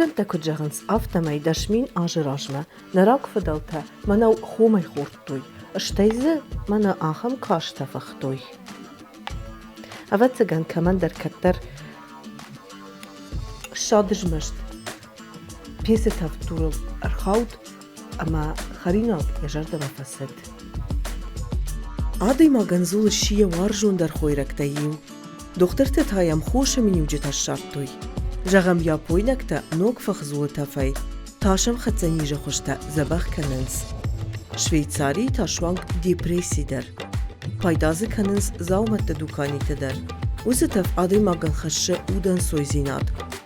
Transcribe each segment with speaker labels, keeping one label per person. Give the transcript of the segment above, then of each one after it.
Speaker 1: Ахуыргӕндтӕ куыд зӕгъынц, афтӕмӕй 10,000 азы размӕ нӕ рагфыдӕлтӕ мӕнӕу хомӕй хордтой, стӕй дзы мӕнӕ ахӕм кастӕ фыхтой. Ӕвӕццӕгӕн, кӕмӕндӕр кӕддӕр ссадызмӕст пецы тӕвддурыл ӕрхауд ӕмӕ хӕринаг йӕ зӕрдӕмӕ фӕцыд. Адӕймагӕн дзул сси йӕ уарзондӕр хойрӕгтӕй иу. Дохтыртӕ та йӕм хосы миниуджытӕ ссардтой. Зӕгъӕм, япойнӕгтӕ ног фых дзулы тӕфӕй тасӕмхӕццӕ низы хуызтӕ дзӕбӕх кӕнынц. Швейцарийы та суанг депресси дӕр. Пайда дзы кӕнынц дзаумӕтты дуканиты дӕр. Уыцы тӕф адӕймагӕн хӕссы удӕнцойдзинад,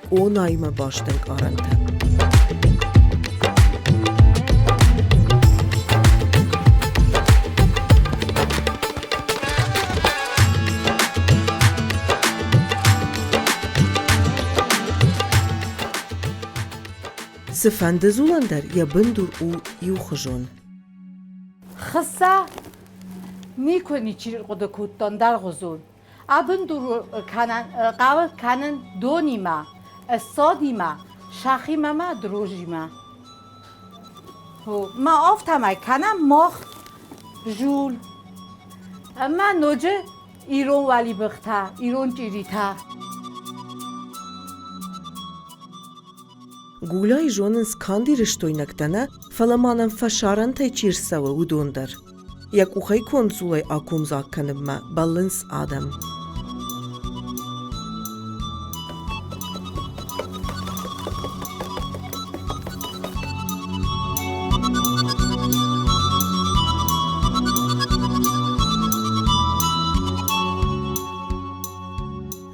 Speaker 1: къонаимӕ баст ӕнкъарӕнтӕ. Цыфӕнды дзулӕн дӕр йӕ бындур у иухуызон.
Speaker 2: Хыссӕ никуы ничи рхъуыды кодта ӕндӕргъуызон. Абындур кӕнӕн, хъӕуы кӕнын донимӕ, ссадимӕ, сӕхимӕ ма дрожжимӕ. Ма афтӕмӕй кӕнӕм мах жул. Ӕмӕ ноджы ирон уӕлибӕхтӕ, ирон чъиритӕ.
Speaker 1: Гулӕй зонынц канд ирыстойнӕгтӕ нӕ, фӕлӕ ма нӕм фӕсарӕнтӕй чи рцӕуы, уыдон дӕр. Йӕ къухӕй конд дзулӕй акомдзаг кӕнынмӕ бӕллынц адӕм.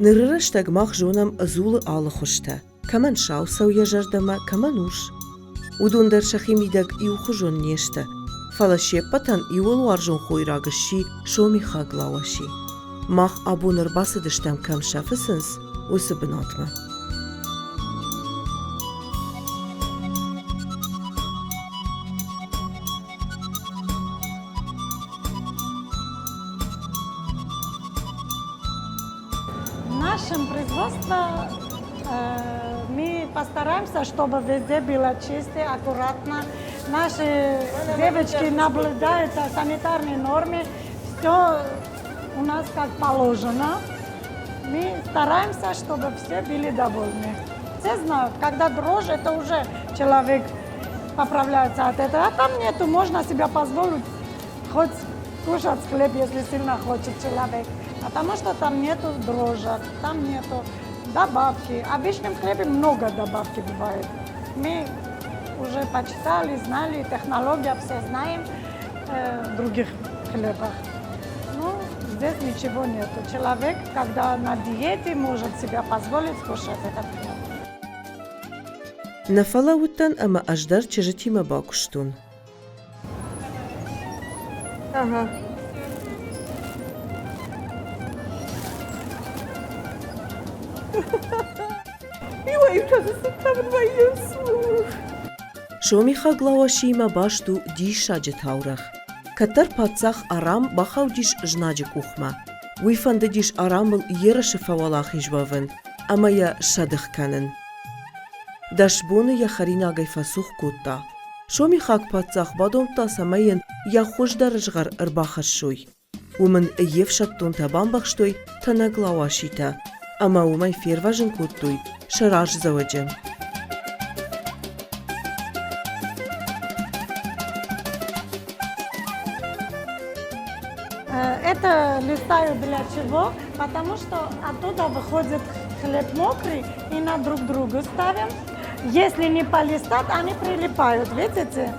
Speaker 1: Ныры рӕстӕг мах зонӕм дзулы алы хуызтӕ. Кӕмӕн сау цӕуы йӕ зӕрдӕмӕ, кӕмӕн урс. Уыдон дӕр сӕхи мидӕг иухуызон не сты, фӕлӕ се ппӕтӕн иуыл уарзон хойраг сси сомихаг лауаси. Мах абон ӕрбацыдыстӕм, кӕм сӕ фыцынц, уыцы бынатмӕ.
Speaker 3: Нашем производство мы постараемся, чтобы везде было чисто, аккуратно. Наши девочки наблюдают санитарные нормы. Все у нас как положено. Мы стараемся, чтобы все были довольны. Все знают, когда дрожь, это уже человек поправляется от этого. А там нету, можно себе позволить хоть кушать хлеб, если сильно хочет человек. Потому что там нету дрожжа, там нету добавки. В обычном хлебе много добавки бывает. Мы уже почитали, знали, технология все знаем в других хлебах. Ну, здесь ничего нету. Человек, когда на диете, может себе позволить кушать этот хлеб.
Speaker 1: Нӕ фӕлӕууыдтӕн ӕмӕ ӕз дӕр чызджытимӕ бакуыстон. Ага. Иуӕй-иутӕ дзы цыдтӕ вӕййынц. Сомихаг Лауасиимӕ баст у диссаджы таурӕгъ. Кӕддӕр паддзах Арам бахаудис знаджы къухмӕ. Уый фӕндыдис Арамыл ерысы фӕуӕлахиз уӕвын ӕмӕ йӕ сӕдых кӕнын. 10 боны йӕ хӕринагӕй фӕцух кодта. Сомихаг паддзах бадомдта, цӕмӕй йын йӕ хуыздӕр згъӕр ӕрбахӕссой. Уым ын йе фсӕддонтӕ бамбӕхстой тӕнӕг лауаситӕ ӕмӕ уымӕй фервӕзын кодтой сӕ раздзӕуӕджы.
Speaker 3: Это листаю для чего? Потому что оттуда выходит хлеб мокрый и на друг друга ставим. Если не полистать, они прилипают, видите?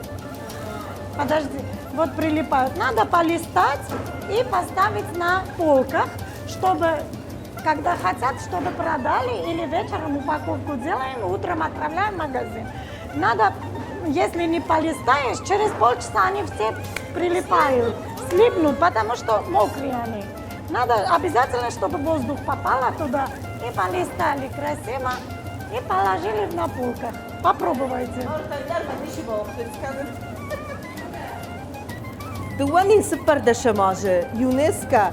Speaker 3: Подожди, вот прилипают. Надо полистать и поставить на полках, чтобы когда хотят, чтобы продали, или вечером упаковку делаем, утром отправляем в магазин. Надо, если не полистаешь, через полчаса они все прилипают, слипнут, потому что мокрые они. Надо обязательно, чтобы воздух попал туда, и полистали красиво, и положили на полках. Попробуйте.
Speaker 1: 2014 азы ЮНЕСКО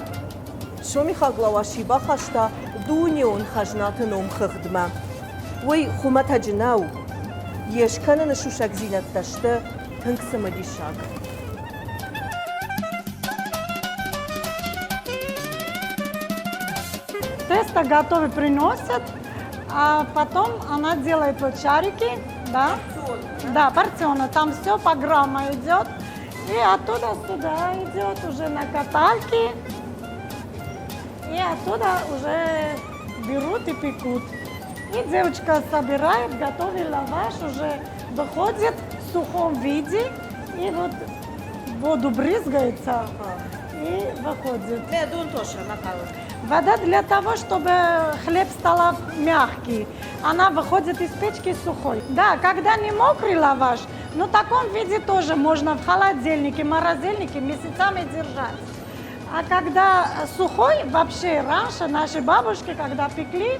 Speaker 1: сомихаг лауаси бахаста дунеон хӕзнаты номхыгъдмӕ. Уый хуымӕтӕджы нӕу. Йе скӕныны сусӕгдзинӕдтӕ сты тынг цымыдисаг.
Speaker 3: Тесто готовый приносят, а потом она делает вот шарики, да? Да, порционно. Там все по грамму идет. И оттуда сюда идет уже на каталке. И оттуда уже берут и пекут. И девочка собирает, готовый лаваш уже выходит в сухом виде. И вот воду брызгается и выходит. Вода для того, чтобы хлеб стал мягкий. Она выходит из печки сухой. Да, когда не мокрый лаваш, но в таком виде тоже можно в холодильнике, морозильнике месяцами держать. А когда сухой, вообще раньше наши бабушки, когда пекли,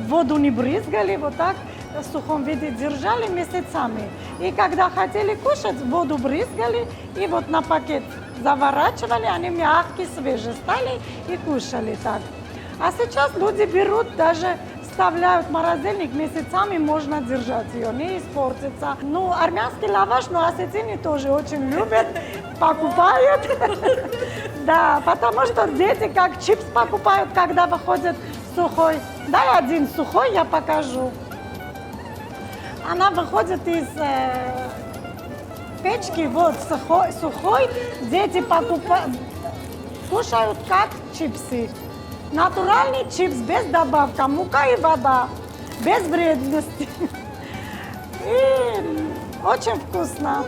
Speaker 3: воду не брызгали, вот так в сухом виде держали месяцами. И когда хотели кушать, воду брызгали и вот на пакет заворачивали, они мягкие, свежие стали и кушали так. А сейчас люди берут, даже вставляют в морозильник, месяцами можно держать ее, не испортится. Ну, армянский лаваш, ну, осетины тоже очень любят, покупают. Да, потому что дети как чипс покупают, когда выходит сухой. Дай один сухой, я покажу. Она выходит из печки, вот сухой, сухой, дети покупают, кушают как чипсы. Натуральный чипс без добавка, мука и вода, без вредности. И очень вкусно.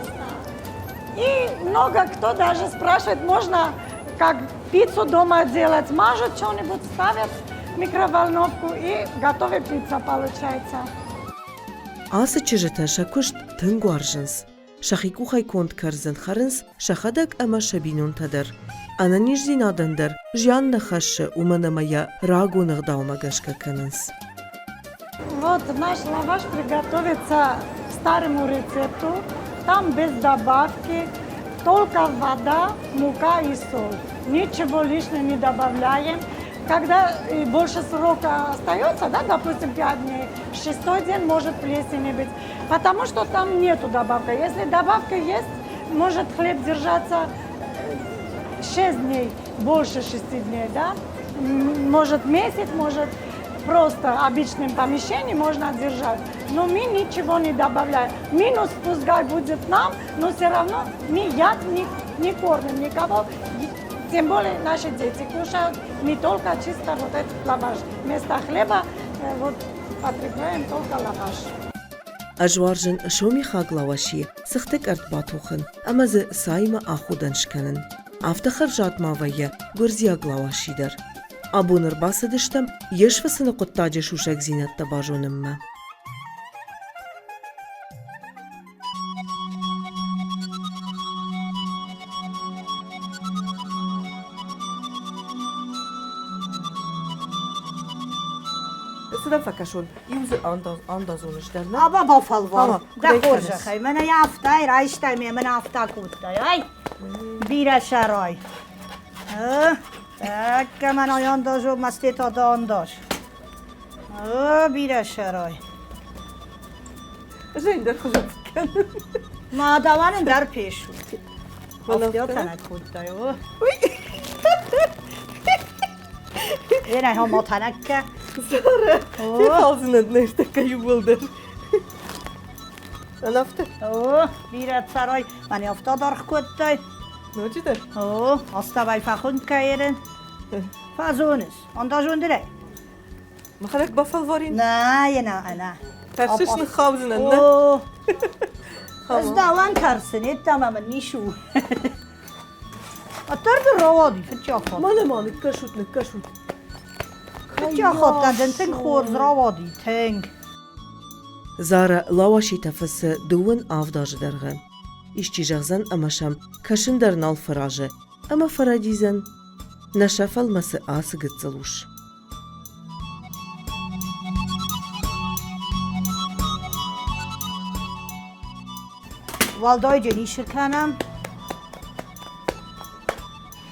Speaker 3: И много кто даже спрашивает, можно как пиццу дома делать, мажут что-нибудь, ставят в микроволновку и готовая пицца получается.
Speaker 1: Ацы чызджытӕ сӕ куыст тынг уарзынц. Сӕхи къухӕй конд кӕрдзын хӕрынц сӕхӕдӕг ӕмӕ сӕ бинонтӕ дӕр. Ӕнӕниздзинадӕн дӕр зиан нӕ хӕссы, уымӕн ӕмӕ йӕ рагон ӕгъдаумӕ гӕсгӕ кӕнынц.
Speaker 3: Вот наш лаваш приготовится старому рецепту. Там без добавки, только вода, мука и соль. Ничего лишнего не добавляем. Когда больше срока остается, да, допустим, 5 дней, шестой день может плесени быть, потому что там нету добавки. Если добавка есть, может хлеб держаться 6 дней, больше 6 дней, да? Может месяц, может просто обычном помещении можно держать. Но мы ничего не добавляем. Минус пускай будет нам, но все равно мы яд не кормим никого. Тем более наши дети кушают не только чисто вот этот лаваш. Вместо хлеба вот потребляем только лаваш.
Speaker 1: Ӕз уарзын сомихаг лаваши цыхты къӕртт батухын ӕмӕ дзы цаимӕ аходӕн скӕнын. Афтӕ хӕрзад ма вӕййы гуырдзиаг лаваши дӕр. Абон ӕрбацыдыстӕм йе сфыцыны хъуыддаджы сусӕгдзинӕдтӕ базонынмӕ. Цы дӕм фӕкӕсон? Иу дзы андазон сдӕр, нӕ?
Speaker 4: Аба бафӕлвар. Дӕ хорзӕхӕй, мӕнӕ афтӕ райстай ме, мӕнӕ афтӕ кодтай. Ай, бирӕ сӕрай. Тӕккӕ мӕнӕ андазон, мастета да андаз. Бирӕ сӕрай.
Speaker 1: Ӕз ӕндӕр хуызӕн кӕнын.
Speaker 4: Ма дӕуӕн ӕндӕр пеш у. Афтӕ тӕнӕг кодтай, о. Енӕ ма тӕнӕгкӕ.
Speaker 1: Зарӕ, фехалдзынӕн ныртӕккӕ иууылдӕр. Афтӕ?
Speaker 4: О, бирӕ цӕрай. Мӕнӕ афтӕ даргъ кодтай.
Speaker 1: Ноджыдӕр?
Speaker 4: О, астӕуӕй фӕхуынд кӕйерын. Фӕзоныс, андазондырӕй.
Speaker 1: Мӕхӕдӕг бафӕлварин?
Speaker 4: Нӕ, нӕ, нӕ.
Speaker 1: Тӕрсыс ныххаудзынӕн, нӕ?
Speaker 4: О, ӕз дӕуӕн тӕрсын, йеддӕмӕ мын ницы у. Уӕддӕр дзы рауади фыццаг хатт.
Speaker 1: Мӕнӕ ма ныккӕсут, ныккӕсут.
Speaker 4: Фыццаг хатт дын тынг хорз рауади, тынг.
Speaker 1: Зара Лауашитӕ фыссы дыууын авд азы дӕргъы. Исчи зӕгъдзӕн ӕмӕ сӕм кӕсын дӕр нал фӕразы ӕмӕ фӕрӕдидзӕн. Нӕ сӕ фӕлмӕцы ацы гыццыл ус.
Speaker 4: Уӕлдайджын исы кӕнӕм.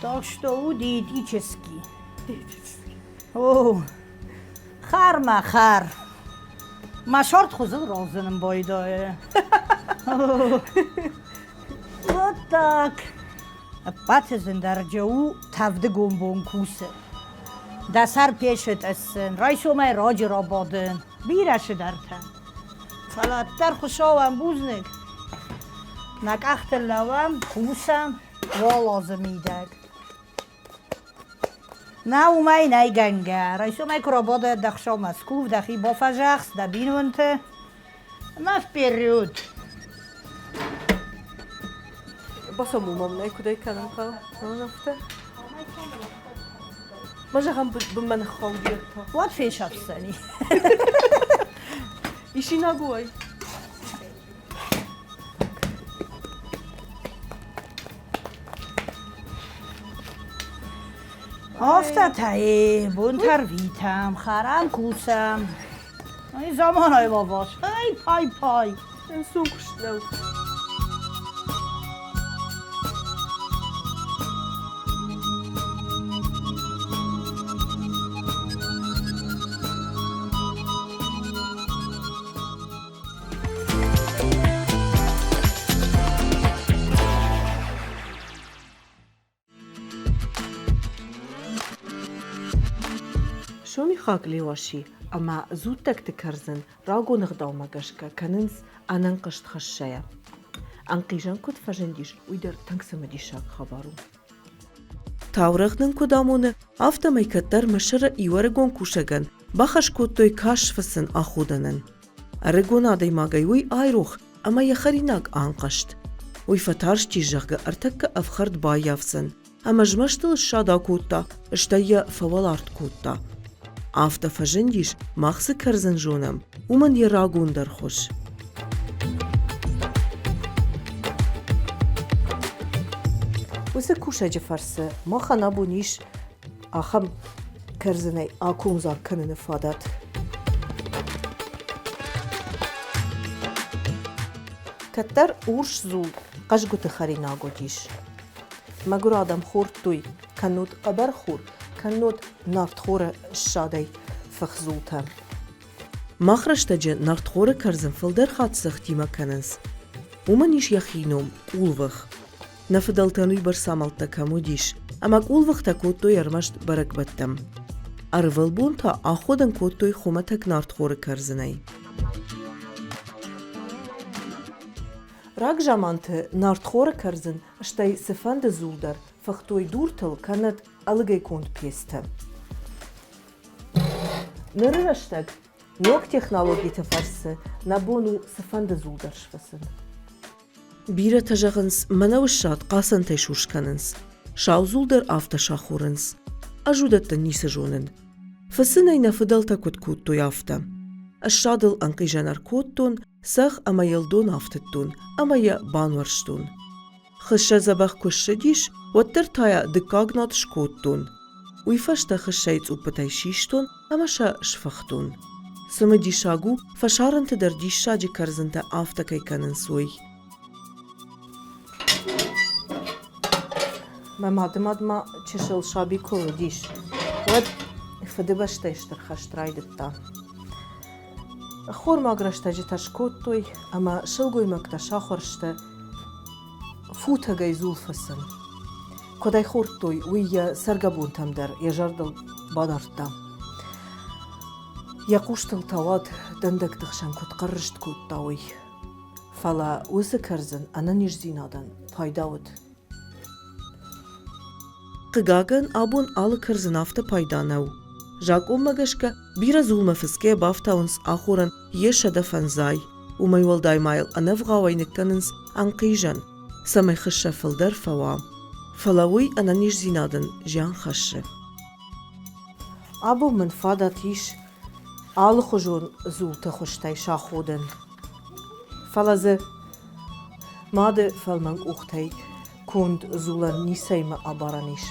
Speaker 4: Так что у диетический. О, хӕр ма хӕр. Мӕ сӕртхуызыл ралдзынын байдайы. Вот так. Ӕппӕты зындӕр у тӕвдыгон бон кусы. Дӕ сӕр песы тъыссын, райсомӕй раджы рабадын, бирӕ цыдӕртӕ. Фӕлӕ ӕддӕр Хуыцауӕн бузныг. Нӕ къӕхтыл лӕууӕм, кусӕм, уал азы мидӕг. Нӕ, уымӕй нӕй гӕнгӕ. Райсомӕй куы рабадӕ дӕ хсӕвмӕ скув, дӕхи бафӕзӕхс, дӕ бинонты. Ӕмӕ вперед!
Speaker 1: Бацамонӕм нӕ, куыд ӕй кӕнын хъӕуы, афтӕ. Ма зӕгъӕм, бынмӕ ныххауди та.
Speaker 4: Уӕд фесӕфдзӕни.
Speaker 1: Исинаг у ай.
Speaker 4: Афтӕ та е, бонтӕ рвитӕм, хӕрӕм, кусӕм. Ай заманай лаваш, ай пай-пай.
Speaker 1: Ӕнцон куыст нӕу. Сомихаг Леуаши ӕмӕ дзуттӕгты кӕрдзын рагон ӕгъдаумӕ гӕсгӕ кӕнынц ӕнӕнхъызт хӕссӕйӕ. Ӕнхъизӕн куыд фӕзындис, уый дӕр тынг цымыдисаг хабар у. Таурӕгъ нын куыд амоны, афтӕмӕй кӕддӕр Мысыры иу ӕрыгон кусӕгӕн бахӕс кодтой кас фыцын аходӕнӕн. Ӕрыгон адӕймагӕй уый айрох ӕмӕ йӕ хӕринаг анхъӕзт. Уый фӕтарсти, зӕгъгӕ, ӕртӕккӕ ӕфхӕрд баййафдзӕн, ӕмӕ змӕстыл ссад акодта, стӕй йӕ фӕуӕларт кодта. Афтӕ фӕзындис, мах цы кӕрдзын зонӕм, уымӕн йӕ рагондӕр хуыз. Уыцы кусӕджы фӕрцы махӕн абон ис ахӕм кӕрдзынӕй акомдзаг кӕныны фадат. Кӕддӕр урс дзул хъӕзгуыты хӕринаг уыдис. Мӕгуыр адӕм хордтой кӕннод хъӕбӕрхор, кӕннод нартхоры ссадӕй фых дзултӕ. Мах рӕстӕджы нартхоры кӕрдзын фылдӕр хатт цӕхтимӕ кӕнынц. Уымӕн ис йӕхи ном – къулвых. Нӕ фыдӕлтӕн уыйбӕрц амӕлттӕ кӕм уыдис, ӕмӕ къулвыхтӕ кодтой ӕрмӕст бӕрӕгбӕттӕм. Ӕрвылбон та аходӕн кодтой хуымӕтӕг нартхоры кӕрдзынӕй. Рагзаманты нартхоры кӕрдзын, стӕй цыфӕнды дзул дӕр фыхтой дуртыл кӕнӕ ӕлыгӕй конд пецтӕ. Ныры рӕстӕг ног технологиты фӕрцы нӕ бон у цыфӕнды дзул дӕр сфыцын. Бирӕтӕ зӕгъынц, мӕнӕуы ссад хъацӕнтӕй сус кӕнынц, сау дзул дӕр афтӕ сахорынц. Ӕз уыдӕттӕн ницы зонын. Фыцынӕй нӕ фыдӕлтӕ куыд кодтой, афтӕ. Ссадыл ӕнхъизӕн ӕркодтон, цӕхх ӕмӕ йыл дон афтыдтон ӕмӕ йӕ бануӕрстон. Хыссӕ дзӕбӕх куы ссыдис, уӕддӕр та йӕ дыккаг над скодтон. Уый фӕстӕ хыссӕйы цъуппытӕй систон ӕмӕ сӕ сфыхтон. Цымыдисаг у, фӕсарӕнты дӕр диссаджы кӕрдзынтӕ афтӕ кӕй кӕнынц, уый. Мӕ мадымад ма чысыл саби куы уыдис, уӕд Фыдыбӕстӕйы Стыр хӕст райдыдта. Ӕххормаг рӕстӕджытӕ скодтой ӕмӕ сылгоймӕгтӕ сахуыр сты футӕгӕй дзул фыцын. Куыд ӕй хордтой, уый йӕ цӕргӕбонтӕм дӕр йӕ зӕрдыл бадардта. Йӕ хъустыл та уӕд дӕндӕгты хсӕн куыд хъыррыст кодта, уый. Фӕлӕ уыцы кӕрдзын ӕнӕниздзинадӕн пайда уыд. Хъыгагӕн, абон алы кӕрдзын афтӕ пайда нӕу. Закъонмӕ гӕсгӕ, бирӕ дзулмӕ фыцгӕйӕ бафтауынц ахорӕн йе 105. Уымӕй уӕлдай ма йыл ӕнӕвгъауӕй ныккӕнынц ӕнхъизӕн, цӕмӕй хыссӕ фылдӕр фӕуа. Фӕлӕ уый ӕнӕниздзинадӕн зиан хӕссы. Абон мын фадат ис алыхуызон дзулты хуызтӕй саходын. Фӕлӕ дзы мады фӕлмӕн къухтӕй конд дзулӕн ницӕимӕ абарӕн ис.